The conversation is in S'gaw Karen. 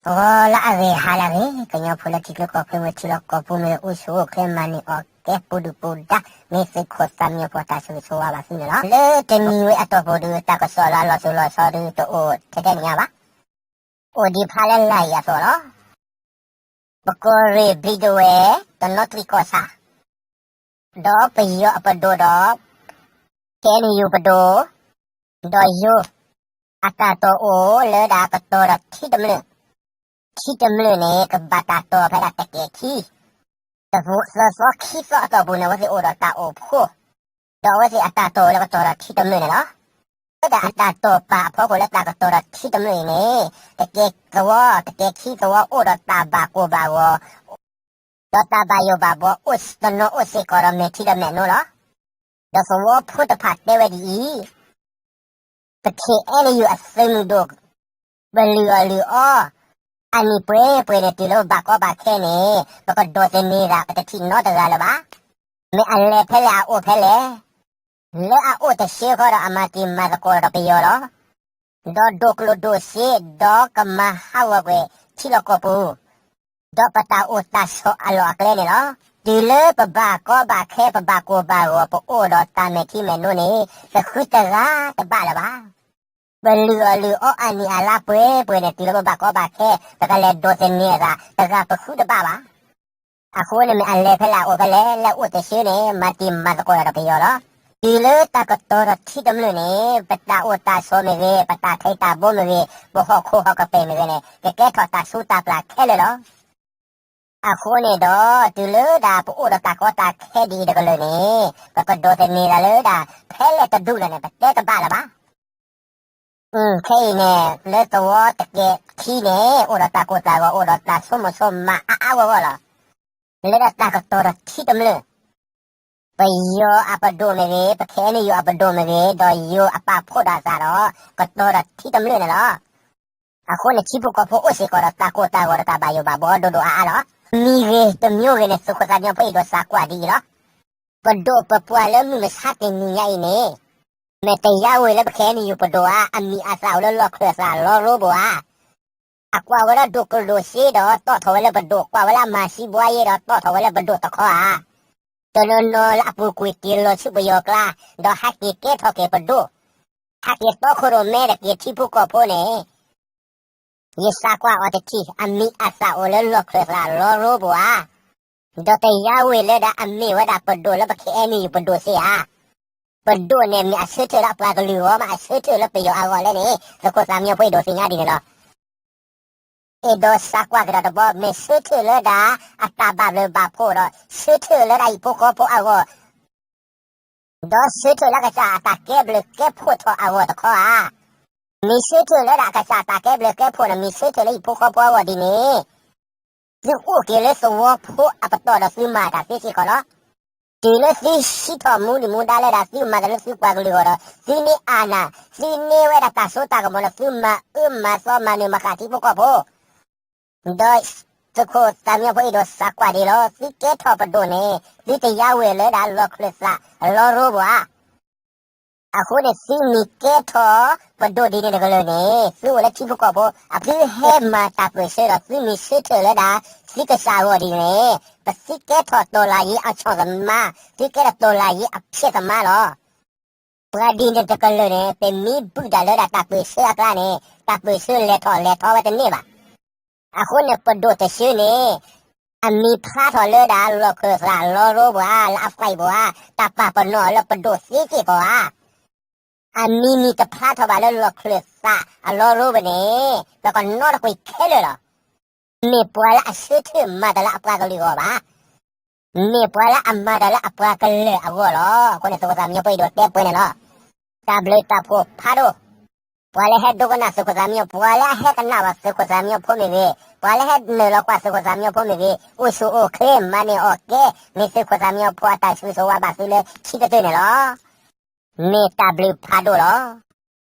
ဂီၤလၢအဂ့ၤ ဟါလၢအဂ့ၤ ကညီဖိလၢထံချၢကီၢ်ချၢမ့ၢ်ဂ့ၤ ထံလီၢ်ကီၢ်ပူၤမ့ၢ်ဂ့ၤ အိၣ်ဆူၣ်အိၣ်ချ့ မၤန့ၢ်အီၣ်ကဲ ပူၤဒုၣ်ပူၤဒါ မ့ၢ်သုးခိၣ်သးမံဖိ တၢ်ဆိၣ်ဂ့ၤဆိၣ်ဝါဘၣ်သုန့ၣ်လီၤ. လၢတနံၤဝဲအတီၢ်ပူၤဒီး တၢ်ကစီၣ်လၢအလီၤစိၤလီၤဆီဒီး တအိၣ်ထဲထဲန့ၣ်ညါဘၣ်. အိၣ်ဒံးဖျါလၢလာ်အံၤအသိးလီၤ. ပကီၢ်ရ့ၣ်ဘျံးဒဝဲၢ် တနီသရံၣ်ကီၢ်ဆၣ် ဒီးပယီၤအပဒိၣ်ဒီး ခဲအံၤန့ၣ်ယိၤပဒိၣ် ဒီးယိၤ အတၢ်တိာ်အိၣ်လၢဒၣ်ကတီၤဒီးထံတမျၢၣ်, ထံတမျၢၣ်န့ၣ် ကဘၣ်တၢ်တိာ်ဖဲဒၣ်တကဲးခံ, တသီခံသီအတီၢ်ပူၤန့ၣ် အဝဲသ့ၣ်အိၣ်ဒီးတၢ်အိၣ်ဖှိၣ်, ဒီးအဝဲသ့ၣ်အတၢ်တိာ်အိၣ်လၢကတီၤဒီးထံတမျၢၢ်န့ၣ်လီၤ. လၢဒၣ်အတၢ်တိာ်ပာ်အဖီခိၣ်လၢတၢ်ကတီၤဒီးထံတမျၢၢ်အံၤန့ၣ် တကဲးသဝီ တကဲးခံသဝီအိၣ်ဒီးတၢ်ဘၣ်ကိၢ်ဘၣ်ဂီၤ ဒီးတၢ်ဘၣ်ယိၣ်ဘၣ်ဘီ အိၣ်တနီၤအိၣ်စ့ၢ်ကီးဒီးမဲာ်ထံဒီးမဲာ်နိလီၤ. ဒီးသဝီဖိတဖၣ်တဲဝဲဒ်အံၤ, ပ ခဲအံၤန့ၣ်ယိၤ အသုးမုၢ်ဒိၣ် ပလုၢ်အီၣ်လုၢ်အီ အနံၣ်ပှဲၤပှဲၤန့ၣ် တုၤလၢပဘၣ်ကီဘၣ်ခဲန့ၣ် ပကဒိးသန့ၤသး ပတထံၣ်နီတဂၤလၢၤဘၣ်. မ့ၢ်အလဲၤဖဲလဲၣ် အအိၣ်ဖဲလဲၣ်, လၢအအိၣ်တဆၢဃီဒီးအမၤတံၤမၤသကိးဒီးပယီၤလီၤ. ဒီးဒိးကျိၣ်ဒိးစ့ ဒီးကမၤဟးဂီၤကွံာ်ထံလီၢ်ကီၢ်ပူၤ ဒီးပတၢ်အိၣ်တၢ်ဆိးအလီၢ်အကျဲန့ၣ်လီၤ. တုၤလၢပဘၣ်ကီဘၣ်ခဲ ပဘၣ်ကိၢ်ဘၣ်ဂီၤ ပအိၣ်ဒီးတၢ်မဲာ်ထံမဲာ်နိန့ၣ် ပဃုတဂၤတဘၣ်လၢၤဘၣ်. ပလုၢ်အီၣ်လုၢ်အီအနံၣ်အလါပှဲၤပှဲၤန့ၣ် တုၤလၢပဘၣ်ကီဘၣ်ခဲ ပကလဲၤဒိးသန့ၤအသး တဂၤပဃုတဘၣ်ဘၣ်. အဃိန့ၣ်မ့ၢ်အလဲၤဖဲလဲၣ် အအိၣ်ဖဲလဲၣ်, လၢအအိၣ်တဆၢန့ၣ် မၤတံၤမၤသကိးဒီးပယီၤလီၤ. တုၤလၢတၢ်ကတီၤဒီးထံတမျၢၢ်န့ၣ် ပတၢ်အိၣ်တၢ်ဆိးမ့ၢ်ဂ့ၤ, ပတၢ်ခ့တၢ်ဘိမ့ၢ်ဂ့ၤ, ပဟီၣ်ခိၣ်ဟီၣ်ကပၤမ့ၢ်ဂ့ၤန့ၣ် ကကဲထီၣ်တၢ်ဆူးတၢ်ပျၢ်ခဲလၢာ်လီၤ. အဃိန့ၣ်ဒီး တုၤလၢဒၣ်ပအိၣ်ဒီးတၢ်ကီတၢ်ခဲဒ်အံၤတကလုာ်န့ၣ် ပကဒိးသန့ၤသးလၢဒၣ် ဖဲလဲၣ်တဒူၣ်လဲၣ်န့ၣ် ပတဲတဘၣ်လၢၤဘၣ်. ခဲအံၤန့ၣ် လၢသဝီတကဲးခံန့ၣ် အိၣ်ဒီးတၢ်ကိၢ်တၢ်ဂီၤ အိၣ်ဒီးတၢ်ဆိကမိၣ်ဆိကမးအါအါဂီၢ်ဂီၢ်လီၤ. လၢဒၣ်တၢ်ကတီၤဒီးထံတမျၢၢ် ပယီၤအပဒိၣ်မ့ၢ်ဂ့ၤ, ပ ခဲအံၤန့ၣ်ယိၤ အပဒိၣ်မ့ၢ်ဂ့ၤ, ဒီးယိၤအပာ်ဖှိၣ်ဒီးအသးဒီး ကတီၤဒီးထံတမျၢၢ်န့ၣ်လီၤ. အဃိန့ၣ် ထံဖိကီၢ်ဖိအိၣ်စ့ၢ်ကီးဒီးတၢ်ကိၢ်တၢ်ဂီၤဒီးတၢ်ဘၣ်ယိၣ်ဘၣ်ဘီဒိၣ်ဒိၣ်အါအါလီၤ. မံၤဂ့ၤတမံၤဂ့ၤန့ၣ် သုးခိၣ်သးမံဖိအံၤဒီးစးကွၢ်ဒ်အံၤလီၤ. ပဒိၣ်ပပှၢ်လၢမုၢ်မဆါတနံၤညါအံၤန့ၣ် မ့ၢ်တယါဝ့ၤလၢပ ခဲအံၤန့ၣ်ယိၤ ပဒိၣ်ဧါ, အမံၤအသၣ်အိၣ်လၢလီၢ်ချၢၣ်သးလီရိဘိဧါ. အကွၢ်ဝဲလၢဒိးကျိၣ်ဒိးစ့ဒီးတီၣ်ထီၣ်ဝဲလၢပဒိၣ်, ကွၢ်ဝဲလၢအမၤစံးဘှါယ့ဒီးတီၣ်ထီၣ်ဝဲလၢပဒိၣ်တခီဧါ. တနီၤနီၤလၢအပူၤကွံာ်က့ၤလီၤဆူပယီၤကျါ ဒီးဟဲက့ၤကဲထီၣ်က့ၤပဒိၣ်, ဟဲက့ၤတီခိၣ်ရိၣ်မဲဒီးက့ၤထံဖိကီၢ်ဖိန့ၣ် ယစးကွၢ်အီၤတထံၣ် အမံၤအသၣ်အိၣ်လၢလီၢ်ချၢၣ်သးလီရိဘိဧါ. ဒီးတယါဝ့ၤလၢဒၣ်အမ့ၢ်ဝဲဒၣ်ပဒိၣ်လၢပ ခဲအံၤန့ၣ်ယိၤ ပဒိၣ်စ့ဧါ. ပဒိၣ်န့ၣ်မ့ၢ်အဆၢထၢၣ်လၢအပှၤကလုာ်အဂီၢ် မ့ၢ်အဆၢထၢၣ်လၢပယီၤအဂီၢ်လဲၣ်န့ၣ် သုးခိၣ်သးမံဖိအံၤဒိးသ့ၣ်ညါဒ်န့ၣ်လီၤ. အဲၣ်ဒိးစးကွၢ်ကဒီးတဘျီ မ့ၢ်ဆၢထၢၣ်လၢဒၣ်အတၢ်ဘၣ်ဘျုးဘၣ်ဖှိၣ်ဒီး ဆၢထၢၣ်လၢဒၣ်ဟံၣ်ဖိဃီဖိအဂီၢ် ဒီးဆၢထၢၣ်လၢကစၢ်အတၢ်ကဲဘျုးကဲဖှိၣ်ထီၣ်အဂီၢ်တခီဧါ. မ့ၢ်ဆၢထၢၣ်လၢဒၣ်အကစၢ်တၢ်ကဲဘျုးကဲဖှိၣ်န့ၣ် မ့ၢ်ဆၢထၢၣ်လၢဟံၣ်ဖိဃီဖိအဂီၢ်ဒ်န့ၣ် သုအိၣ်က့ၤလၢသဝီဖိအပတီၢ်ဒီးသုမၤတၢ်သ့စ့ၢ်ကီးလီၤ. တုၤလၢသုဟံးထီၣ်မူဒံးမူဒါလၢဒၣ်သုမၤတၢ်လၢသုပှၤကလုာ်အဂီၢ်ဒီး သုန့ၢ်အါနၢ်, သုန့ၢ်ဝဲဒၣ်တၢ်စိတၢ်ကမီၤဒီး သုမၤအၢမၤသီမၤနၢၤမၤဃၣ်ထံဖိကီၢ်ဖိ ဒီးသုးခိၣ်သးမံဖိအံၤဒိးစးကွၢ်ဒ်လီၤ. သုကဲထီၣ်ပဒိၣ်န့ၣ် သုတယါဝ့ၤလၢဒၣ်လီၢ်ချၢၣ်သးလီရိဘိဧါ. အဃိန့ၣ် သုမ့ၢ်ကဲထီၣ်ပဒိၣ်ဒ်န့ၣ်တကလုာ်န့ၣ် သုအိၣ်လၢထံဖိကီၢ်ဖိ အသုဟဲမၤတၢ်ပၢၢ်ဆၢဒီး သုမ့ၢ်ဆၢထၢၣ်လၢဒၣ် သုကစၢ်အဂီၢ်ဒ်န့ၣ် ပသုကဲထီၣ်တော်လှန်ရေးအချောင်သမား, သုကဲထီၣ်တော်လှန်ရေးအဖျက်သမားလီၤ. ပှၤဒ်န့ၣ်တကလုာ်န့ၣ် ပမ့ၢ်ဘုၣ်တၢ်လၢဒၣ်တၢ်ပၢၢ်ဆၢအကျါန့ၣ် တၢ်ပၢၢ်ဆၢလဲၤထီၣ်လဲၤထီဝဲတန့ၢ်ဘၣ်. အဃိန့ၣ် ပဒိၣ်တဆၢန့ၣ် အမံၤဖျါထီၣ်လၢဒၣ်လီၢ်ချၢၣ်သးလီရိဘိဧါ, လၢအ flag ဘိဧါ, တၢ်ပာ်ပနီၣ်အီၤလၢပဒိၣ်သ့စ့ၢ်ကီးဧါ. အမံၤမ့ၢ်တဖျါထီၣ်ဘၣ်လၢလီၢ်ချၢၣ်သးအလီရိဘိန့ၣ် ပကနီတကွံာ်ခဲလၢာ်လီၤ. မ့ၢ်ပှၤလၢအဆၢထၢၣ်မၤတၢ်လၢအပှၤကလုာ်အဂီၢ်ဘၣ်. မ့ၢ်ပှၤလၢအမၤတၢ်လၢအပှၤကလုာ်အဂီၢ်လီၤ. အဃိန့ၣ် သုးခိၣ်သးမံဖိအံၤဒိးတဲပှဲၤန့ၣ်လီၤ. တၢ်ဘျုးတၢ်ဖှိၣ်ဖးဒိၣ်, ပှၤလၢဟဲဒိကနၣ်သုးခိၣ်သးမံ, ပှၤလၢအဟဲကနၣ်ဘၣ်သုးခိၣ်သးမံဖိမ့ၢ်ဂ့ၤ, ပှၤလၢဟဲနုာ်လီၤကွၢ်သုးခိၣ်သးမံဖိမ့ၢ်ဂ့ၤ, အိၣ်ဆူၣ်အိၣ်ချ့မၤန့ၢ်အီၣ်ကဲ, မ့ၢ်သုးခိၣ်သးမံဖိအတၢ်ဆိၣ်ဂ့ၤဆိၣ်ဝါဘၣ်သုလၢခံကတၢၢ်န့ၣ်လီၤ. မ့ၢ်တၢ်ဘျုးဖးဒိၣ်လီၤ.